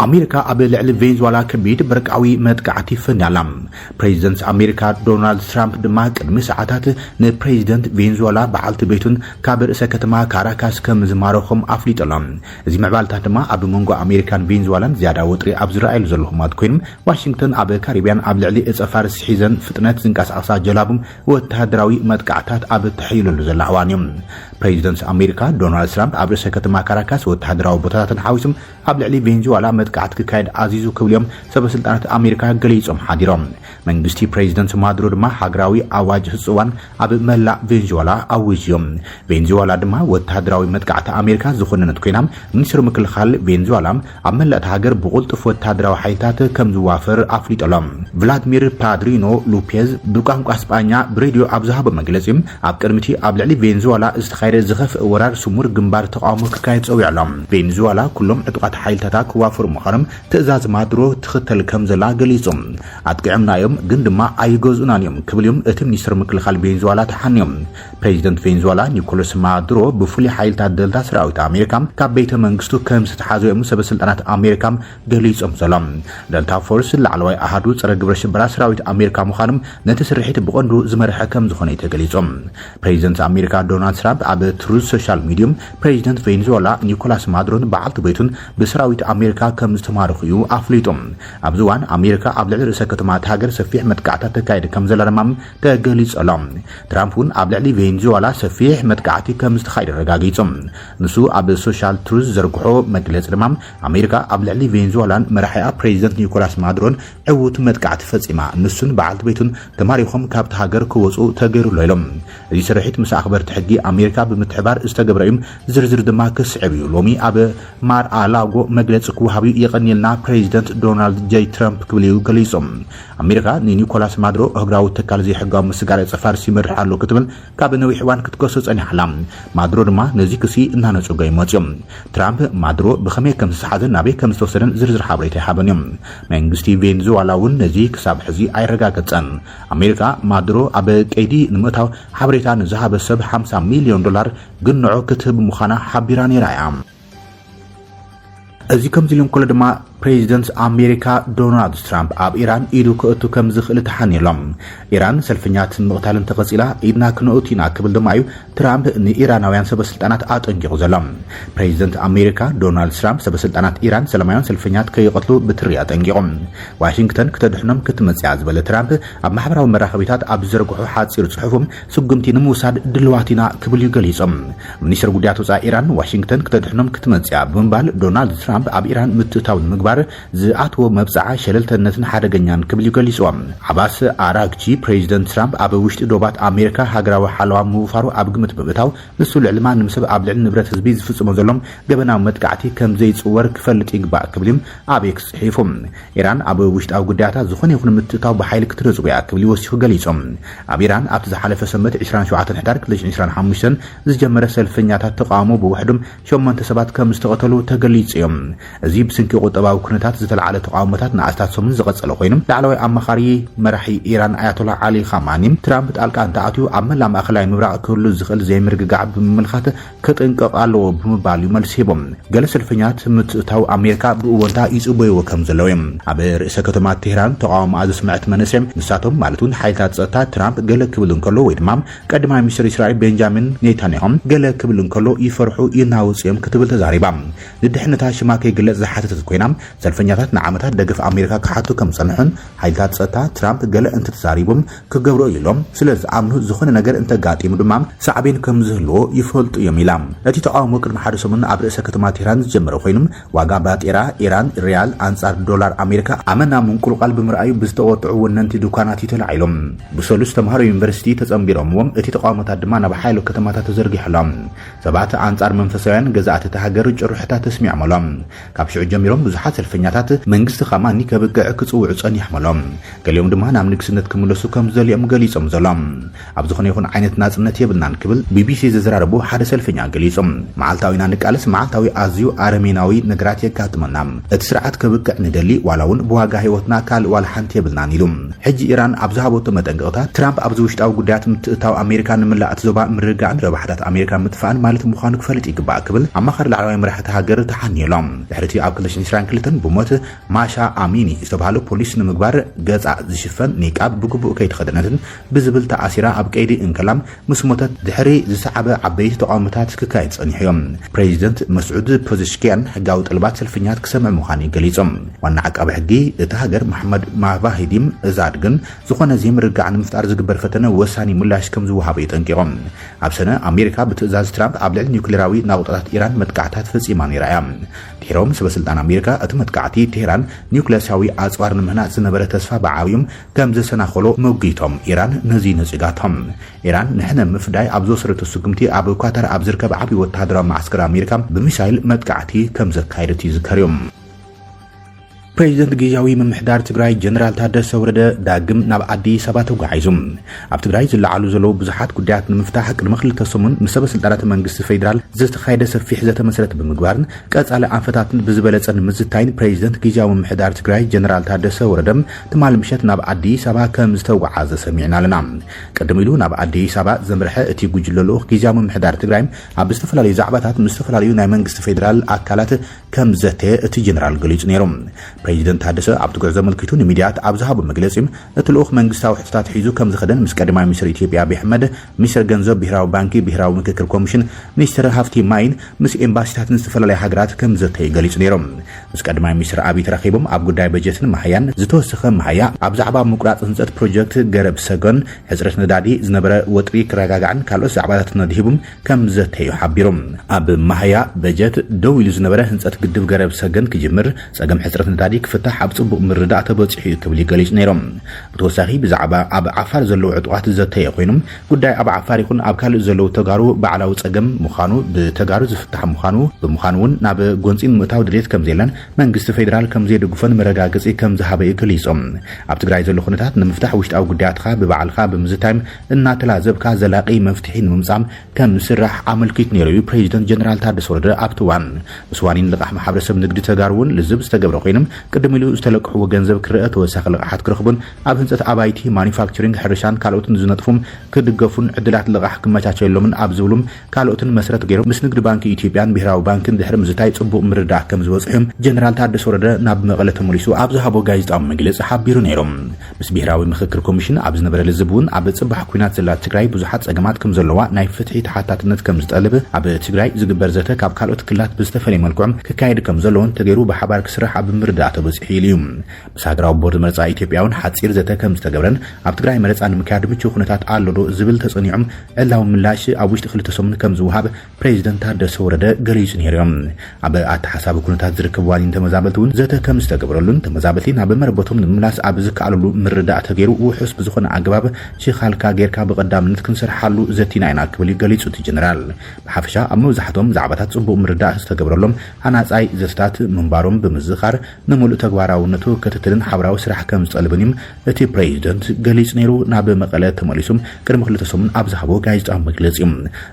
ኣሜሪካ ኣብ ልዕሊ ቬንዙዋላ ከቢድ በርቃዊ መጥቃዕቲ ፈንያ ኣላ። ፕሬዚደንት ኣሜሪካ ዶናልድ ትራምፕ ድማ ቅድሚ ሰዓታት ንፕሬዚደንት ቬንዙዋላ በዓልቲ ቤቱን ካብ ርእሰ ከተማ ካራካስ ከም ዝማረኾም ኣፍሊጡ ኣሎ። እዚ ምዕባለታት ድማ ኣብ መንጎ ኣሜሪካን ቬንዙዋላን ዝያዳ ወጥሪ ኣብ ዝረኣየሉ ዘሎ ህማት ኮይኖም፣ ዋሽንግተን ኣብ ካሪብያን ኣብ ልዕሊ እፀ ፋርስ ሒዘን ፍጥነት ዝንቀሳቐሳ ጀላቡ ወተሃደራዊ መጥቃዕታት ኣብ ተሕይለሉ ዘላ እዋን እዩ። ፕሬዚደንት ኣሜሪካ ዶናልድ ትራምፕ ኣብ ርእሰ ከተማ ካራካስ ወተሃደራዊ ቦታታትን ሓዊሶም ኣብ ልዕሊ ቬንዙዋላ መጥቃዕቲ ክካየድ ኣዚዙ ክብልዮም ሰበስልጣናት ኣሜሪካ ገሊጾም ሓዲሮም። መንግስቲ ፕሬዚደንት ማዱሮ ድማ ሃገራዊ ኣዋጅ ህጽዋን ኣብ መላእ ቬንዙዋላ ኣዊጅዮም። ቬንዙዋላ ድማ ወተሃደራዊ መጥቃዕቲ ኣሜሪካ ዝኾነነት ኮይና፣ ሚኒስትሪ ምክልኻል ቬንዙዋላ ኣብ መላእቲ ሃገር ብቑልጡፍ ወተሃደራዊ ሓይልታት ከም ዝዋፈር ኣፍሊጦሎም። ቭላድሚር ፓድሪኖ ሉፔዝ ብቋንቋ ስጳኛ ብሬድዮ ኣብ ዝሃቦ መግለጺ፣ ኣብ ቅድሚቲ ኣብ ልዕሊ ቬንዙዋላ ዝተኻየደ ዝኸፍእ ወራር ስሙር ግንባር ተቃውሞ ክካየድ ጸዊዑ ኣሎ። ቬንዙዋላ ኩሎም ዕጡቓት ሓይልታታ ክዋፈሩ ምዃኖም ትእዛዝ ማዱሮ ትኽተል ከም ዘላ ገሊጹ። ኣጥቂዖምና እዮም፣ ግን ድማ ኣይገዝኡናን እዮም ክብል እዮም እቲ ሚኒስትር ምክልኻል ቬንዙዋላ ተሓንዮም። ፕሬዚደንት ቬንዙዋላ ኒኮላስ ማዱሮ ብፍሉይ ሓይልታት ደልታ ሰራዊት ኣሜሪካ ካብ ቤተ መንግስቱ ከም ዝተሓዘ እዮም ሰበስልጣናት ኣሜሪካ ገሊጾም ዘሎ። ደልታ ፎርስ ላዕለዋይ ኣሃዱ ጸረ ግብረ ሽበራ ሰራዊት ኣሜሪካ ምዃኖም ነቲ ስርሒት ብቐንዱ ዝመርሐ ከም ዝኾነ እዩ ተገሊጹ። ፕሬዚደንት ኣሜሪካ ዶናልድ ትራምፕ ኣብ ትሩዝ ሶሻል ሚዲዩም ፕሬዚደንት ቬንዙዋላ ኒኮላስ ማዱሮን በዓልቲ ቤቱን ብሰራዊት ኣሜሪካ ከም ዝተማረኹ እዩ ኣፍሊጡ። ኣብዚ እዋን ኣሜሪካ ኣብ ልዕሊ ርእሰ ከተማ እቲ ሃገር ሰፊሕ መጥቃዕታት ተካይድ ከም ዘላ ድማ ተገሊጹ ኣሎ። ትራምፕ እውን ኣብ ልዕሊ ቬንዙዋላ ሰፊሕ መጥቃዕቲ ከም ዝተኻየደ ኣረጋጊጹ። ንሱ ኣብ ሶሻል ትሩዝ ዘርግሖ መግለጺ ድማ ኣሜሪካ ኣብ ልዕሊ ቬንዙዋላን መራሒኣ ፕሬዚደንት ኒኮላስ ማዱሮን ዕዉት መጥቃዕቲ ፈጺማ፣ ንሱን በዓልቲ ቤቱን ተማሪኾም ካብቲ ሃገር ክወጹ ተገይሩ ኣሎ ኢሎም። እዚ ስርሒት ምስ ኣኽበርቲ ሕጊ ኣሜሪካ ብምትሕባር ዝተገብረ እዩ፣ ዝርዝር ድማ ክስዕብ እዩ። ሎሚ ኣብ ማር ኣላጎ መግለጺ ክወሃብ እዩ፣ የቐንየልና ፕሬዚደንት ዶናልድ ጄ ትራምፕ ክብል እዩ ገሊጹ። ኣሜሪካ ንኒኮላስ ማዱሮ እህግራዊ ትካል ዘይሕጋዊ ምስጋር ዕጸ ፋርስ ይመርሕ ኣሎ ክትብል ካብ ነዊሕ እዋን ክትከሶ ጸኒሓ ኣላ። ማዱሮ ድማ ነዚ ክሲ እናነጸጎ እዩ መጽዩ። ትራምፕ ማዱሮ ብኸመይ ከም ዝተሓዘን ናበይ ከም ዝተወሰደን ዝርዝር ሓበሬታ ኣይሃበን እዩ። መንግስቲ ቬንዙዋላ እውን ነዚ ክሳብ ሕዚ ኣየረጋገጸን። ኣሜሪካ ማዱሮ ኣብ ቀይዲ ንምእታው ሓበሬታ ንዝሃበ ሰብ ሓምሳ ሚልዮን ዶላር ግንዖ ክትህብ ምዃና ሓቢራ ነይራ እያ። እዚ ከምዚ ኢሉ እንከሎ ድማ ፕሬዚደንት ኣሜሪካ ዶናልድ ትራምፕ ኣብ ኢራን ኢዱ ክእቱ ከም ዝኽእል ተሓንየሎም። ኢራን ሰልፈኛት ምቕታል እንተቐጺላ ኢድና ክነእቱ ኢና ክብል ድማ እዩ ትራምፕ ንኢራናውያን ሰበስልጣናት ኣጠንቂቑ ዘሎ። ፕሬዚደንት ኣሜሪካ ዶናልድ ትራምፕ ሰበስልጣናት ኢራን ሰላማውያን ሰልፈኛት ከይቐትሉ ብትሪ ኣጠንቂቑ። ዋሽንግተን ክተድሕኖም ክትመጽእ እያ ዝበለ ትራምፕ ኣብ ማሕበራዊ መራኸቢታት ኣብ ዝዘርግሖ ሓጺር ጽሑፉ ስጉምቲ ንምውሳድ ድልዋት ኢና ክብል እዩ ገሊጹ። ሚኒስትር ጉዳያት ወጻኢ ኢራን ዋሽንግተን ክተድሕኖም ክትመጽእ እያ ብምባል ዶናልድ ትራምፕ ኣብ ኢራን ምትእታው ንምግባር ዝኣትዎ መብጽዓ ሸለልተነትን ሓደገኛን ክብል እዩ ገሊጽዎ። ዓባስ ኣራግቺ ፕሬዚደንት ትራምፕ ኣብ ውሽጢ ዶባት ኣሜሪካ ሃገራዊ ሓለዋ ምውፋሩ ኣብ ግምት ብምእታው ንሱ ልዕሊ ማንም ሰብ ኣብ ልዕሊ ንብረት ህዝቢ ዝፍጽሞ ዘሎ ገበናዊ መጥቃዕቲ ከም ዘይጽወር ክፈልጥ ይግባእ ክብል እዩ ኣብ ኤክስ ጽሒፉ። ኢራን ኣብ ውሽጣዊ ጉዳያታ ዝኾነ ይኹን ምትእታው ብሓይሊ ክትነጽጎ እያ ክብል እዩ ወሲኹ ገሊጹ። ኣብ ኢራን ኣብቲ ዝሓለፈ ሰንበት ዕስራን ሸውዓተን ሕዳር ክልተ ሽሕን ዕስራን ሓሙሽተን ዝጀመረ ሰልፈኛታት ተቃውሞ ብውሕዱ ሸሞንተ ሰባት ከም ዝተቐተሉ ተገሊጹ እዮም። እዚ ብስንኪ ቁጠባዊ ኩነታት ዝተለዓለ ተቃውሞታት ንኣስታት ሰሙን ዝቐጸለ ኮይኑ፣ ላዕለዋይ ኣማኻሪ መራሒ ኢራን ኣያቶላ ዓሊ ኻማኒ ትራምፕ ጣልቃ እንተኣትዩ ኣብ መላእ ማእከላይ ምብራቕ ክህሉ ዝኽእል ዘይምርግጋዕ ብምምልኻት ክጥንቀቕ ኣለዎ ብምባል እዩ መልሲ ሂቦም። ገለ ሰልፈኛት ምትእታው ኣሜሪካ ብእወንታ ይጽበይዎ ከም ዘለዉ እዮም። ኣብ ርእሰ ከተማ ቴህራን ተቃውሞኣ ዘስመዐት መንእሰይ ንሳቶም ማለት እውን ሓይልታት ጸጥታ ትራምፕ ገለ ክብል እንከሎ ወይ ድማ ቀዳማይ ሚኒስትር እስራኤል ቤንጃሚን ኔታንያሁ ገለ ክብል እንከሎ ይፈርሑ ይናወጹ እዮም ክትብል ተዛሪባ። ንድሕነታ ሽማ ከይግለጽ ዝሓተተት ኮይና ሰልፈኛታት ንዓመታት ደገፍ ኣሜሪካ ክሓቱ ከም ዝጸንሑን ሓይልታት ጸጥታ ትራምፕ ገለ እንተተዛሪቦም ክገብሮ እዩ ኢሎም ስለ ዝኣምኑ ዝኾነ ነገር እንተጋጢሙ ድማ ሳዕቤን ከም ዝህልዎ ይፈልጡ እዮም ኢላ። እቲ ተቃውሞ ቅድሚ ሓደ ሰሙን ኣብ ርእሰ ከተማ ቴህራን ዝጀመረ ኮይኑ ዋጋ ባጤራ ኢራን ሪያል ኣንጻር ዶላር ኣሜሪካ ኣመና ምንቁልቋል ብምርኣዩ ብዝተቆጥዑ ወነንቲ ድኳናት እዩ ተላዒሉ። ብሰሉስ ተምሃሮ ዩኒቨርሲቲ ተጸንቢሮምዎም እቲ ተቃውሞታት ድማ ናብ ሓያሎ ከተማታት ተዘርጊሑ ኣሎ። ሰባት ኣንጻር መንፈሳውያን ገዛእቲ እታ ሃገር ጭርሖታት ተስሚዖም ኣሎ። ካብ ሽዑ ጀሚሮም ብዙሓት ሰልፈኛታት መንግስቲ ኻማኒ ከብቅዕ ክጽውዑ ጸኒሖም ኣሎ። ገሊኦም ድማ ናብ ንግስነት ክምለሱ ከም ዝደልዮም ገሊጾም ዘሎ። ኣብ ዝኾነ ይኹን ዓይነት ናጽነት የብልናን ክብል ቢቢሲ ዘዘራረቡ ሓደ ሰልፈኛ ገሊጹ። መዓልታዊ ኢና ንቃለስ፣ መዓልታዊ ኣዝዩ ኣረሜናዊ ነገራት የጋጥመና። እቲ ስርዓት ከብቅዕ ንደሊ፣ ዋላ እውን ብዋጋ ህይወትና ካልእ ዋላ ሓንቲ የብልናን ኢሉ። ሕጂ ኢራን ኣብ ዝሃበቶ መጠንቀቕታ ትራምፕ ኣብዚ ውሽጣዊ ጉዳያት ምትእታው ኣሜሪካ ንመላእ እቲ ዞባ ምርግጋእን ረብሓታት ኣሜሪካ ምጥፋእን ማለት ምዃኑ ክፈልጥ ይግባእ ክብል ኣማኻሪ ላዕለዋይ መራሒ እታ ሃገር ተሓንየሎም። ድሕሪቲ ኣብ ክልተ ሽሕን ዕስራን ክልተን ብሞት ማሻ ኣሚኒ ዝተባህለ ፖሊስ ንምግባር ገጻ ዝሽፈን ኒቃብ ብግቡእ ከይተኸደነትን ብዝብል ተኣሲራ ኣብ ቀይዲ እንከላ ምስ ሞተት ድሕሪ ዝሰዓበ ዓበይቲ ተቓውሞታት ክካየድ ጸኒሑ እዮም። ፕሬዚደንት መስዑድ ፖዘሽኪያን ሕጋዊ ጠልባት ሰልፈኛት ክሰምዕ ምዃኑ ገሊጾም። ዋና ዓቃቢ ሕጊ እታ ሃገር መሓመድ ማቫሂዲም እዛድ ግን ዝኾነ ዘይምርግጋዕ ንምፍጣር ዝግበር ፈተነ ወሳኒ ምላሽ ከም ዝወሃቦ የጠንቂቖም። ኣብ ሰነ ኣሜሪካ ብትእዛዝ ትራምፕ ኣብ ልዕሊ ኒውክሌራዊ ናቑጣታት ኢራን መጥቃዕታት ፈጺማ ነይራ እያ። ድሒሮም ሰበ ስልጣን ኣሜሪካ እቲ መጥቃዕቲ ቴህራን ኒውክሌሳዊ ኣጽዋር ንምህናጽ ዝነበረ ተስፋ ብዓብዮም ከም ዘሰናኸሎ መጒቶም። ኢራን ነዚ ነጺጋቶም። ኢራን ንሕነ ምፍዳይ ኣብ ዝወሰደቶ ስጉምቲ ኣብ ኳታር ኣብ ዝርከብ ዓብዪ ወተሃደራዊ መዓስከር ኣሜሪካ ብሚሳይል መጥቃዕቲ ከም ዘካየደት ይዝከር እዩ። ፕሬዚደንት ግዝያዊ ምምሕዳር ትግራይ ጀነራል ታደሰ ወረደ ዳግም ናብ ኣዲስ ኣበባ ተጓዒዙ። ኣብ ትግራይ ዝለዓሉ ዘለዉ ብዙሓት ጉዳያት ንምፍታሕ ቅድሚ ክልተ ሰሙን ምስ ሰበ ስልጣናት መንግስቲ ፌዴራል ዝተኻየደ ሰፊሕ ዘተ መሰረት ብምግባርን ቀጻሊ ኣንፈታትን ብዝበለጸ ንምዝታይን ፕሬዚደንት ግዝያዊ ምምሕዳር ትግራይ ጀነራል ታደሰ ወረደ ትማሊ ምሸት ናብ ኣዲስ ኣበባ ከም ዝተጓዓዘ ሰሚዕና ኣለና። ቅድም ኢሉ ናብ ኣዲስ ኣበባ ዘምርሐ እቲ ጉጅለ ልኡኽ ግዝያዊ ምምሕዳር ትግራይ ኣብ ዝተፈላለዩ ዛዕባታት ምስ ዝተፈላለዩ ናይ መንግስቲ ፌዴራል ኣካላት ከም ዘተየ እቲ ጀነራል ገሊጹ ነይሩ። ፕሬዚደንት ታደሰ ኣብቲ ጉዕዞ ኣመልኪቱ ንሚድያት ኣብ ዝሃቦ መግለጺ፣ እቲ ልኡኽ መንግስታዊ ሕቶታት ሒዙ ከም ዝኸደን ምስ ቀዳማይ ሚኒስትር ኢትዮጵያ ኣብይ ኣሕመድ፣ ሚኒስትር ገንዘብ ብሄራዊ ባንኪ፣ ብሄራዊ ምክክር ኮሚሽን፣ ሚኒስትር ሃፍቲ ማይን ምስ ኤምባሲታትን ዝተፈላለዩ ሃገራት ከም ዘተየ ገሊጹ ነይሩ። ምስ ቀዳማይ ሚኒስትር ኣብይ ተራኺቦም ኣብ ጉዳይ በጀትን መሃያን ዝተወሰኸ መሃያ፣ ኣብ ዛዕባ ምቁራጽ ህንጸት ፕሮጀክት ገረብ ሰገን፣ ሕጽረት ነዳዲ፣ ዝነበረ ወጥሪ ክረጋጋዕን ካልኦት ዛዕባታትን ኣድሂቦም ከም ዘተዩ ሓቢሩ። ኣብ መሃያ በጀት ደው ኢሉ ዝነበረ ህንጸት ግድብ ገረብ ሰገን ክጅምር፣ ጸገም ሕጽረት ነዳዲ ክፍታሕ ኣብ ጽቡቕ ምርዳእ ተበጺሑ እዩ ክብል ገሊጹ ነይሮም። ብተወሳኺ ብዛዕባ ኣብ ዓፋር ዘለዉ ዕጡቓት ዘተየ ኮይኖም፣ ጉዳይ ኣብ ዓፋር ይኹን ኣብ ካልእ ዘለዉ ተጋሩ ባዕላዊ ጸገም ምዃኑ፣ ብተጋሩ ዝፍታሕ ምዃኑ፣ ብምዃኑ እውን ናብ ጎንጺ ንምእታው ድሌት ከም ዘየለን መንግስቲ ፌዴራል ከም ዘይድግፎን መረጋገጺ ከም ዝሃበ እዩ ገሊጾም። ኣብ ትግራይ ዘሎ ኩነታት ንምፍታሕ ውሽጣዊ ጉዳያትካ ብባዕልካ ብምዝታይም እናተላዘብካ ዘላቂ መፍትሒ ንምምጻም ከም ዝስራሕ ኣመልኪቱ ነይሩ እዩ ፕሬዚደንት ጀነራል ታደሰ ወረደ ኣብቲ እዋን። ምስ ዋኒን ልቓሕ ማሕበረሰብ ንግዲ ተጋሩ እውን ልዝብ ዝተገብረ ኮይኖም፣ ቅድም ኢሉ ዝተለቅሕዎ ገንዘብ ክረአ፣ ተወሳኺ ልቓሓት ክረኽቡን ኣብ ህንፀት ኣባይቲ፣ ማኑፋክቸሪንግ፣ ሕርሻን ካልኦትን ዝነጥፉም ክድገፉን ዕድላት ልቓሕ ክመቻቸየሎምን ኣብ ዝብሉም ካልኦትን መሰረት ገይሮም ምስ ንግዲ ባንኪ ኢትዮጵያን ብሄራዊ ባንክን ድሕሪ ምዝታይ ጽቡቕ ምርዳእ ከም ዝበጽሑ እዮም ጀነራል ታደሰ ወረደ ናብ መቐለ ተመሊሱ ኣብ ዝሃቦ ጋዜጣዊ መግለጺ ሓቢሩ ነይሩ። ምስ ብሄራዊ ምክክር ኮሚሽን ኣብ ዝነበረ ልዝብ እውን ኣብ ጽባሕ ኲናት ዘላ ትግራይ ብዙሓት ጸገማት ከም ዘለዋ፣ ናይ ፍትሒ ተሓታትነት ከም ዝጠልብ፣ ኣብ ትግራይ ዝግበር ዘተ ካብ ካልኦት ክልላት ብዝተፈለየ መልክዖም ክካየድ ከም ዘለዎን ተገይሩ ብሓባር ክስራሕ ኣብ ምርዳእ ተበጺሑ ኢሉ እዩ። ምስ ሃገራዊ ቦርድ መረጻ ኢትዮጵያ እውን ሓጺር ዘተ ከም ዝተገብረን ኣብ ትግራይ መረጻ ንምክያድ ምቹው ኩነታት ኣሎ ዶ ዝብል ተጸኒዖም ዕላዊ ምላሽ ኣብ ውሽጢ ክልተ ሰሙን ከም ዝወሃብ ፕሬዚደንት ታደሰ ወረደ ገሊጹ ነይሩ እዮም። ኣብ ኣተሓሳቢ ኩነታት ዝርከቡ ዋኒን ተመዛበልቲ እውን ዘተ ከም ዝተገበረሉን ተመዛበልቲ ናብ መረበቶም ንምምላስ ኣብ ዝከኣለሉ ምርዳእ ተገይሩ ውሑስ ብዝኾነ ኣገባብ ሽኻልካ ጌርካ ብቐዳምነት ክንሰርሓሉ ዘቲና ኢና ክብል እዩ ገሊጹ እቲ ጀነራል። ብሓፈሻ ኣብ መብዛሕትኦም ዛዕባታት ጽቡቕ ምርዳእ ዝተገበረሎም ሃናጻይ ዘተታት ምንባሮም ብምዝኻር፣ ንምሉእ ተግባራውነቱ ክትትልን ሓበራዊ ስራሕ ከም ዝጠልብን እዩ እቲ ፕሬዚደንት ገሊጹ ነይሩ። ናብ መቐለ ተመሊሱ ቅድሚ ክልተ ሰሙን ኣብ ዝሃቦ ጋዜጣዊ መግለጺ እዩ።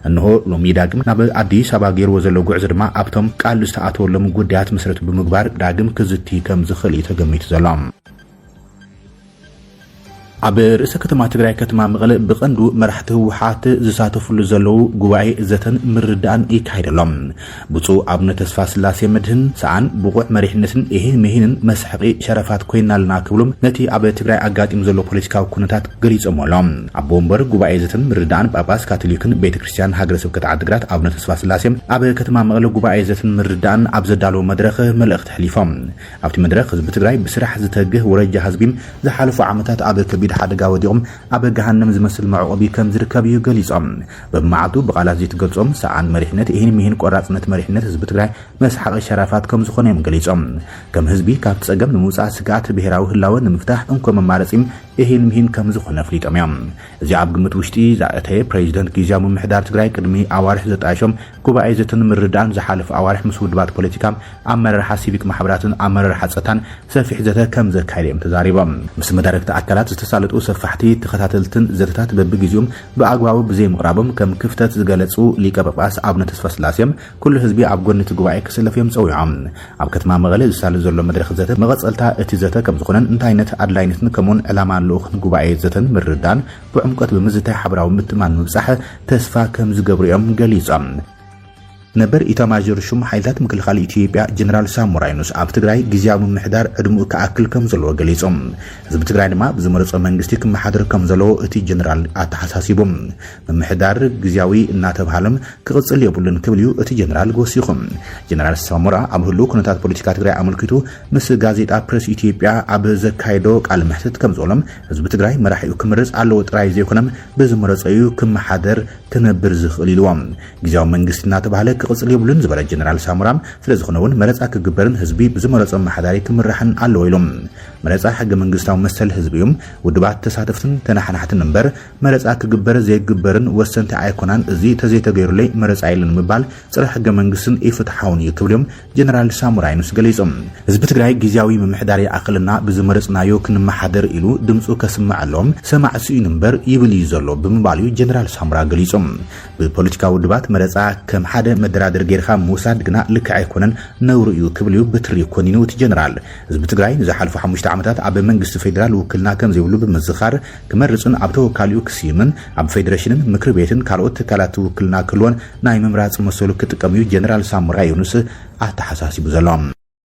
እንሆ ሎሚ ዳግም ናብ ኣዲስ ኣበባ ገይርዎ ዘሎ ጉዕዞ ድማ ኣብቶም ቃል ዝተኣተወሎም ጉዳያት መሰረት ብምግባር ዳግም ክዝቲ ከም ዝኽእል እዩ ተገሚቱ ዘሎ። ኣብ ርእሰ ከተማ ትግራይ ከተማ መቐለ ብቐንዱ መራሕቲ ህወሓት ዝሳተፍሉ ዘለዉ ጉባኤ ዘተን ምርዳእን ይካየድ ኣሎ። ብፁዕ ኣቡነ ተስፋ ስላሴ መድህን ሰኣን ብቑዕ መሪሕነትን ኢሂን ምሂንን መስሐቒ ሸረፋት ኮይና ኣለና ክብሉ ነቲ ኣብ ትግራይ ኣጋጢሙ ዘሎ ፖለቲካዊ ኩነታት ገሊጾም ኣሎ። ኣቦ ወንበር ጉባኤ ዘተን ምርዳእን ጳጳስ ካቶሊክን ቤተ ክርስቲያን ሃገረ ስብከት ዓዲግራት ኣቡነ ተስፋ ስላሴ ኣብ ከተማ መቐለ ጉባኤ ዘተን ምርዳእን ኣብ ዘዳለዎ መድረኽ መልእኽቲ ኣሕሊፎም። ኣብቲ መድረኽ ህዝቢ ትግራይ ብስራሕ ዝተግህ ወረጃ ህዝቢ ዝሓለፉ ዓመታት ኣብ ከቢድ ሓደጋ ወዲቖም ኣብ ገሃነም ዝመስል መዕቆቢ ከም ዝርከብ እዩ ገሊጾም። በብመዓልቱ ብቓላት ዘይትገልጾም ሰኣን መሪሕነት ኢሂን ምሂን ቆራጽነት መሪሕነት ህዝቢ ትግራይ መስሓቒ ሸራፋት ከም ዝኾነ እዮም ገሊጾም። ከም ህዝቢ ካብቲ ጸገም ንምውጻእ ስግኣት ብሄራዊ ህላወ ንምፍታሕ እንኮ መማረጺ ኢሂን ምሂን ከም ዝኾነ ኣፍሊጦም እዮም። እዚ ኣብ ግምት ውሽጢ ዘእተየ ፕሬዚደንት ግዝያዊ ምምሕዳር ትግራይ ቅድሚ ኣዋርሕ ዘጣየሾም ጉባኤ ዘተን ምርዳእን ዝሓለፉ ኣዋርሕ ምስ ውድባት ፖለቲካ ኣመራርሓ ሲቪክ ማሕበራትን ኣመራርሓ ጸጥታን ሰፊሕ ዘተ ከም ዘካየደ እዮም ተዛሪቦም። ምስ መዳርግቲ ኣካላት ዝተሳለጡ ሰፋሕቲ ተኸታተልትን ዘተታት በብግዜኦም ብኣግባቡ ብዘይምቕራቦም ከም ክፍተት ዝገለጹ ሊቀ ጳጳስ ኣቡነ ተስፋ ስላሴ ኩሉ ህዝቢ ኣብ ጎኒ እቲ ጉባኤ ክስለፍ እዮም ጸዊዖም። ኣብ ከተማ መቐለ ዝሳለጥ ዘሎ መድረኽ ዘተ መቐጸልታ እቲ ዘተ ከም ዝኾነን እንታይነት ኣድላይነትን ከምኡውን ዕላማ ልኡኽን ጉባኤ ዘተን ምርዳን ብዕምቆት ብምዝታይ ሓበራዊ ምትእምማን ንምብጻሕ ተስፋ ከም ዝገብሩ እዮም ገሊጾም። ነበር ኢታማዦር ሹም ሓይልታት ምክልኻል ኢትዮጵያ ጀነራል ሳሞራ ዩኑስ ኣብ ትግራይ ግዝያዊ ምምሕዳር ዕድመኡ ክኣክል ከም ዘለዎ ገሊጾም። ህዝቢ ትግራይ ድማ ብዝመረጾ መንግስቲ ክመሓደር ከም ዘለዎ እቲ ጀነራል ኣተሓሳሲቦም። ምምሕዳር ግዝያዊ እናተባህለም ክቕጽል የብሉን ክብል እዩ እቲ ጀነራል ወሲኹ። ጀነራል ሳሞራ ኣብ ህልው ኩነታት ፖለቲካ ትግራይ ኣመልኪቱ ምስ ጋዜጣ ፕሬስ ኢትዮጵያ ኣብ ዘካየዶ ቃለ መሕትት ከም ዝበሎም፣ ህዝቢ ትግራይ መራሒኡ ክምርጽ ኣለዎ ጥራይ ዘይኮነ ብዝመረጾ እዩ ክመሓደር ክነብር ዝኽእል ኢልዎም። ግዝያዊ መንግስቲ እናተባህለ ክቕጽል የብሉን ዝበለ ጀነራል ሳሞራ፣ ስለ ዝኾነ እውን መረጻ ክግበርን ህዝቢ ብዝመረጾ ኣመሓዳሪ ክምራሕን ኣለዎ ኢሎም። መረጻ ሕገ መንግስታዊ መሰል ህዝቢ እዩ። ውድባት ተሳተፍትን ተናሓናሕትን እምበር መረጻ ክግበር ዘይግበርን ወሰንቲ ኣይኮናን። እዚ ተዘይተገይሩለይ መረጻ የለን ምባል ጸረ ሕገ መንግስትን ኢፍትሓውን እዩ ክብል እዮም ጀነራል ሳሞራ ዩኑስ ገሊጾም። ህዝቢ ትግራይ ግዝያዊ ምምሕዳር ይኣኽለና ብዝመረጽናዮ ክንመሓደር ኢሉ ድምፁ ከስምዕ ኣለዎም ሰማዕ ስኢኑ እምበር ይብል እዩ ዘሎ ብምባል እዩ ጀነራል ሳሞራ ገሊጾም። ብፖለቲካዊ ውድባት መረጻ ከም ሓደ መደራደሪ ጌርካ ምውሳድ ግና ልክዕ ኣይኮነን፣ ነውሪ እዩ ክብል እዩ ብትሪ ኮኒኑ እቲ ጀነራል። ህዝቢ ትግራይ ንዝሓለፉ ሓሙሽተ ዓመታት ኣብ መንግስቲ ፌዴራል ውክልና ከም ዘይብሉ ብምዝኻር ክመርጽን ኣብ ተወካሊኡ ክስይምን ኣብ ፌዴሬሽንን ምክሪ ቤትን ካልኦት ትካላት ውክልና ክህልዎን ናይ ምምራጽ መሰሉ ክጥቀም እዩ ጀነራል ሳሞራ ዩኑስ ኣተሓሳሲቡ ዘሎ።